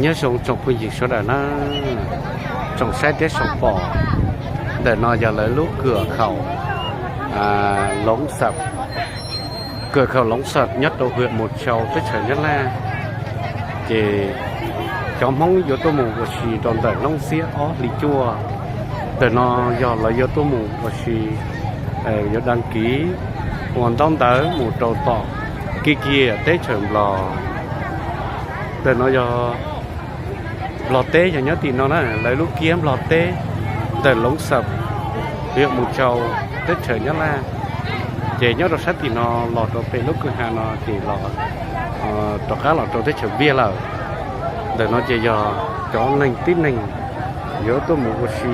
Nyob zoo tsoom phooj ywg sawv daws na, tsoom saib thiab tsoom pom, ntawm no yog lawv lub kwj khaum Loov Xab, kwj khaum Loov Xab nyob rau hwm Mus Tsau teb chaws Nyab Laj. Ces cov Hmoob yuav tuaj mus ua si rau ntawm hnub xiab ob hlis cuaj. Ntawm no yog lawv yuav tuaj mus ua si, yuav dag kiv ua ntaub ntawv mus rau tom kiag kiag teb chaws Nplog. Ntawm no yog Nplog teb, yog nyob tim no na, lawv lub kiab Nplog teb, ntawm Loov Xab, hwm Mus Tsau, teb chaws Nyab Laj. Ces nyob rau sab tim no los rau pem lub kwj ha no ces los rov qab los rau teb chaws Nplog lawm. Ntawm no ces yog cov neeg tib neeg yuav tuaj mus ua si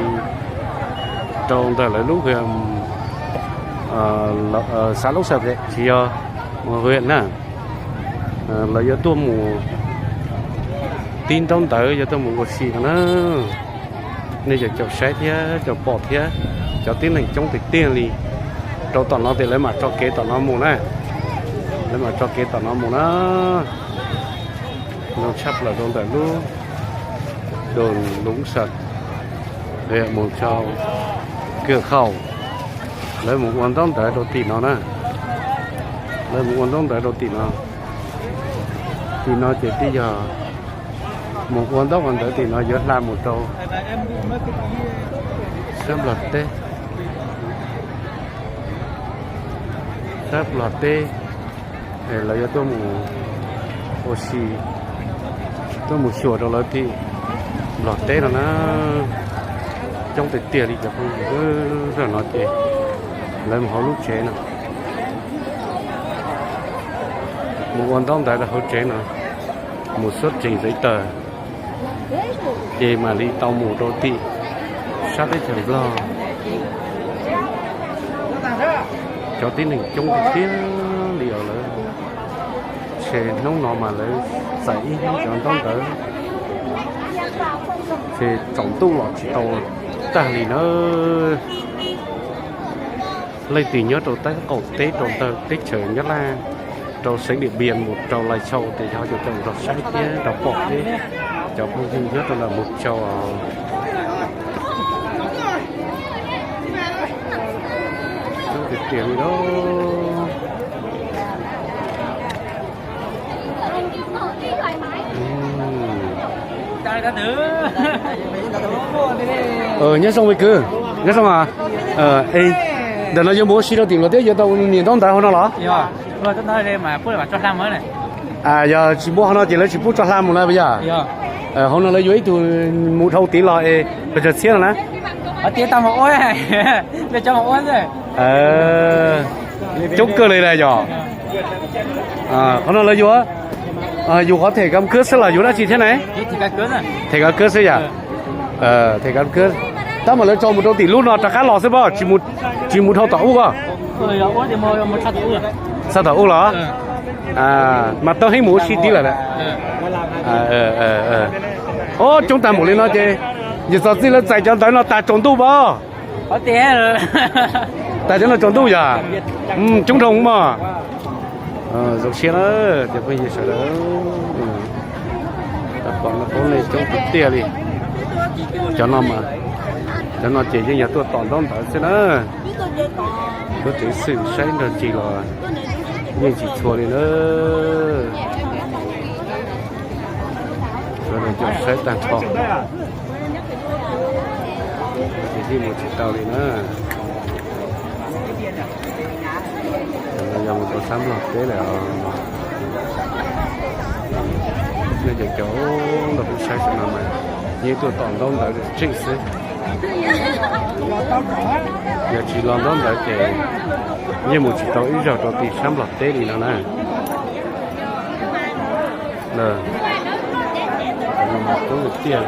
rau ntawm lawv lub hwm, xav Loov Xab tsis yog, mus hwm na, lawv yuav tuaj mus tib ntaub ntawv, yuav tuaj mus ua si no na. Nej cov caum saib thiab caum pom thiab, cov tib neeg coob tiag tiag li. Rau tom no ces lawv mam tso kev tom no mus na, lawv mam tso kev tom no mus na. Zoo tshaj plaws rau ntawm lub đồn Loov Xab, hwm Mus Tsau, kwj khaum. Lawv mus ua ntaub ntawv rau tim no na, lawv mus ua ntaub ntawv rau tim no. Tim no ces twb yog mus ua ntaub ua ntawv tim no yuav hla mus rau sab Nplog teb, sab Nplog teb. Lawv yuav tuaj mus ua si, tuaj mus xyuas rau lawv tim Nplog teb no na. Coob tiag tiag li cov phooj ywg. Zaum no ces lawv mus hauv lub tsev no, mus ua ntaub ntawv rau hauv tsev no, mus xub tsees ntxiv tawm, ces mam li tau mus rau tim sab teb chaws Nplog. Cov tib neeg coob tiag tiag li os lawv. Ces hnub no mas lawv txais ib hnub cov ntaub ntawv, ces tsaus ntuj los tsis tau tag li na. Leej twg nyob rau tab qaum teb rau ntawm teb chaws Nyab Laj, rau xeev Diam Npias mus rau Lai Châu ces yog cov caum nrog saib thiab nrog pom thiab, cov phooj ywg nyob rau ntawm Mus Tsau os. Coob tiag tiag li lauj. Nyob zoo me kwv, nyob zoo. Ntawm no yuav mus ua si rau tim Nplog teb yuav tau nias ntaub ntawv hauv no los? Yog tsis muaj hauv no ces lawv tsis pub tso hla mus lawm puas yog? Hauv no lawv yuav ib tug mus dhau tid los es pes tsawg txhiab no na? Coob kawg li las yog. Qhov no lawv yuav, yus qhov them kav khwb xwb los yuav dab tsi thiab ne? Them kav khwb xwb yom. Them kav khwb, tab mas lawv tso mus rau tim lub no rov qab los xwb pob, tsis mus dhau tom ub os? Txog tom ub los? Mas tau heev mus ua si tid lawm. Ob, coob tag npaum li no ces yog txog txij lawv txais cov ntawv no tas tsaus ntuj pob. Tas cov no tsaus ntuj yog. Coob dhau mog. Zoo siab na, cov phooj ywg sawv daws. Pom no paub nej coob tiag tiag li. Cov no mas, cov no ces yeej yog tuaj tom ntaub ntawv xwb na. Lub cev xwm saib nrog tsis los yeej tsis txhua li na. Sawv daws cov saib tag nrho. Ces yeej mus tsis tau li na. Yog mus rau sab Nplog teb lawm os. Nej cov caum nrog kuv saib saum no mas yeej tuaj tom ntaub ntawv tseem xwb. Yog tsis los ntaub ntawv ces yeej mus tsis tau ib zaug rau tim sab Nplog teb li no na. Coob tiag.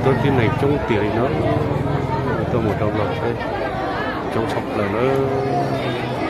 Tuaj tib neeg coob tiag li no, tuaj mus rau Nplog teb. Zoo tshaj plaws lawm.